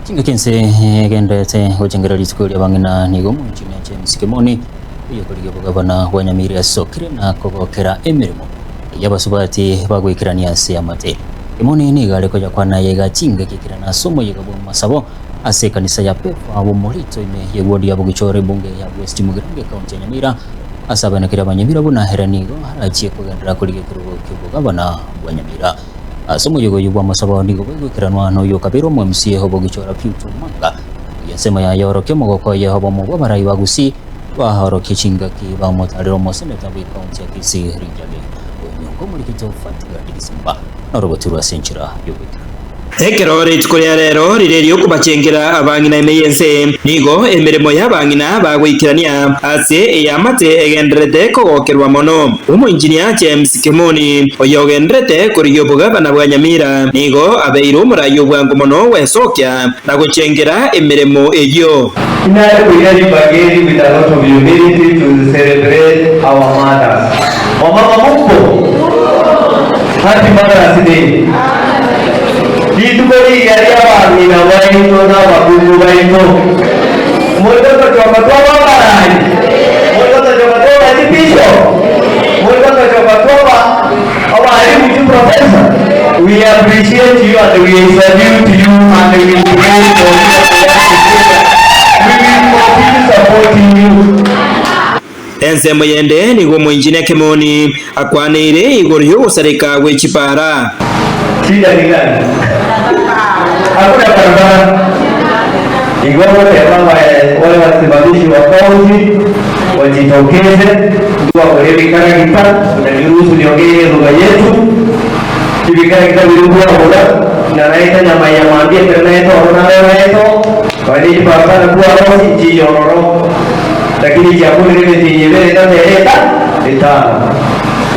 Chingaki ense egenderete gochengera rituko ria abang'ina nigo omoengineer James Kimoni oyokorigia obogabana bwa Nyamira asokire na kogokera emeremo y'abasubati bagoikerania ase amate. Kimoni nigo are koyakwana aya iga chingaki ekirana ase omoyega bw'amasabo ase ekanisa ya Pefa Bomorito ime y'eward ya Bogichora ebunge ya West Mugirango ekaunti ya Nyamira ase abaenekeri aba Nyamira buna ere nigo arachie kogenderera korigia ekerogo ki'obogabana bwa Nyamira. Ase omoyega oyio bw'amasabo nigo baigwekeranwa noyo okabeire omo-MC obogichora Peter Omanga, oyio ensemo yaye orokia omogoko oye obomo bw'abarai ba Gusii baorokie chingaki bamotarera omoseneta bw'ecounty ya Kisii Richard Onyonka omorikito Fatiga Digisimba norogotirwe ase enchera y'ogoikeranu. Ekero rituko ria rero rire eri'okobachengera abang'ina ime y'ense, nigo emeremo y'abang'ina bagoikerania ase eamate egendererete kogokerwa mono. Omoinjinia James Kimoni, oyogendererete korigia obogabana bwa Nyamira, nigo abeire omorai obwango mono gwesokia na gochengera emeremo eyio. Inare koira ribaga eri with a lot of humility to celebrate our mothers. Wamama mupo? Happy Mother's Day. Rituko rigiya ri'abang'ina baito na abakungu baito. More gotochoka twaba abarai? More gotochoka twaba chibishop? More gotochoka twaba abalimu chiprofessor? We appreciate you and we salute you and we pray for you we will continue supporting you. Ensemo yende nigo omoinjinia Kemoni akwaneire igoro y'ogosareka gwe chipara. Shida ni gani? Hakuna barabara. Igo goteba wale wasimamizi wa kaunti wajitokeze ndio ebikaragita unaniruhusu niongee lugha yetu ebikaragita birikuabura naraeta nyama ya mambia ekero naeta oro naro naeta Nonya chibarabara kwaroo chinchiya ororo, lakini chiakunire emetienyi ebere etato ere eta etano.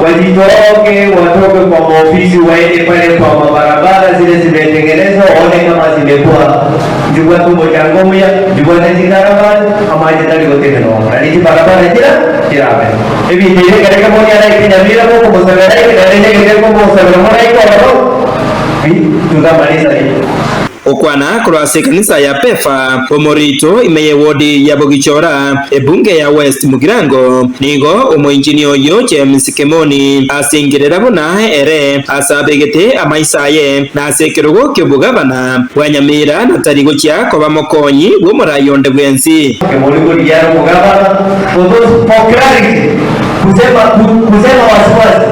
Wajitooke watoke kwa maofisi waende pale kwa mabarabara zile zimetengenezwa waone kama zimekuwa nchibwate omochango omuya, nchibwate chikaravani, amache tari gotenena ororo naende chibarabara chira chirabe. Ebinto ebi ekero ekemoni araike Nyamira gokomosabera aike naende negete komosabera moraike ororo bi tutamaliza hii. Gokwana korwa ase ekanisa ya Pefa, omorito ime y'ewodi ya Bogichora, ebunge ya West Mugirango, nigo omoinjinia oyio James Kemoni asengerera buna ere ase abegete amaiso aye na ase ekerogo ki'obogabana bwa Nyamira na tari gochia koba mokonyi bw'omorai onde bwensi. Kemoni korigia are omogabana, for those for clarity, kusema kusema wasiwasi,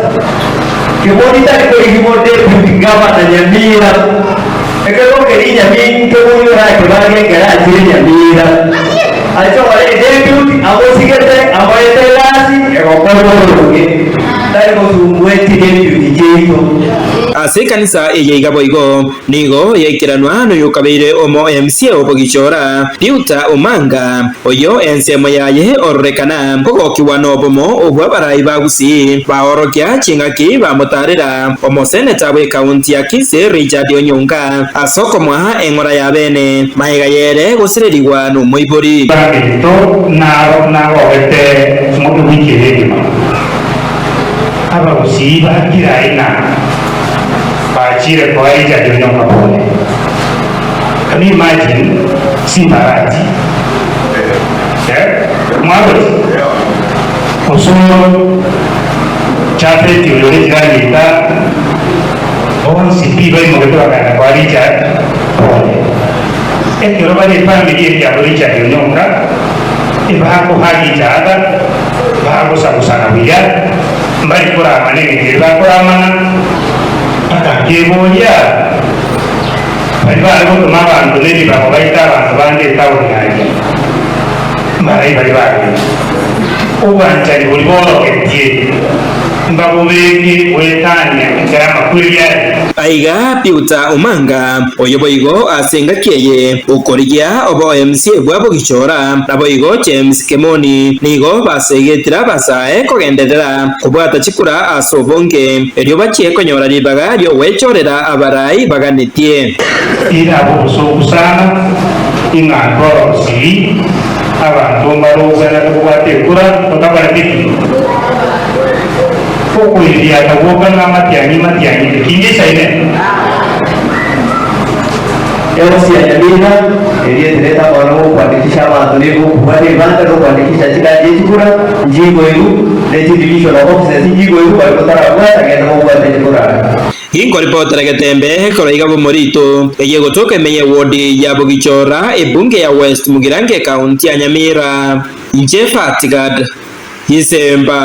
Kemoni tari korigia deputy governor Nyamira. Ekero keria nyaminto oyio orakebange ekero achire nyamira, achore Daudi amosigete amoete egasi egokorwa boronge, tari gosumbua chidepiuti chiaito. Ase ekanisa eye iga boigo nigo yaikeranwa noyokabeire omo MCA o Bogichora, Peter Omanga, oyio ensemo yaye ororekana kogokigwa nobomo obw'abarai ba Gusii baorokia ching'aki bamotarera. Omoseneta bw'ekaunti ya Kisii Richard Onyonka ase okomoa eng'ora ya bene magega y'ere gosirerigwa nomoibori. Baminto naro nagogete ewiki eye engima. Abagusii ba kera aina bachire koa Richard Onyonka pole. Can you imagine Simbarati eh mwaroti Osoro Chafeti oyo ore jirani ita bonsi pi baimogete bakagenda kwa Richard pole. Ekero bare efamiri ekiabo Richard Onyonka ebakohug each other, bagosagusana buya, mbari koramana egento erio bakoramana, mpaka nkeboria baria bare gotoma abanto na ebibago baite abanto bande etaoni aria, mbarai baria barenge. Obwanchani boria borogetie mbabobeke goetania ekero amakweri are. Aiga Peter Omanga, oyo boigo ase engaki eye okorigia oboMCA bwa Bogichora, naboigo James Kemoni nigo basegetire abasae kogenderera kobwata chikura ase obonge erio bachie konyora ribaga ri'ogwechorera abarai baganetie. Irabe obosooku sana, ing'a ntorosie Abanto mbare ogwenerete kobwata ekura otakoreti ki? Okoiriata gwoka ng'a amatiang'i matiang'i, ekinga eisaine. LC ya Nyamira eriyetereta amang'ana gokwandikisha abanto nigo okobwata ebibanda na okwandikisha chikadi chie chikura nchigo igu ne chidivisional offices nchigo igu bari botarabwata genda mobwate chikura. Ginkoripotera Getembe korwa iga Bomorito, eye gotoka ime y'ewodi ya Bogichora, ebunge ya West Mugirango ekaunti ya Nyamira. Inche Fatigad Gisemba.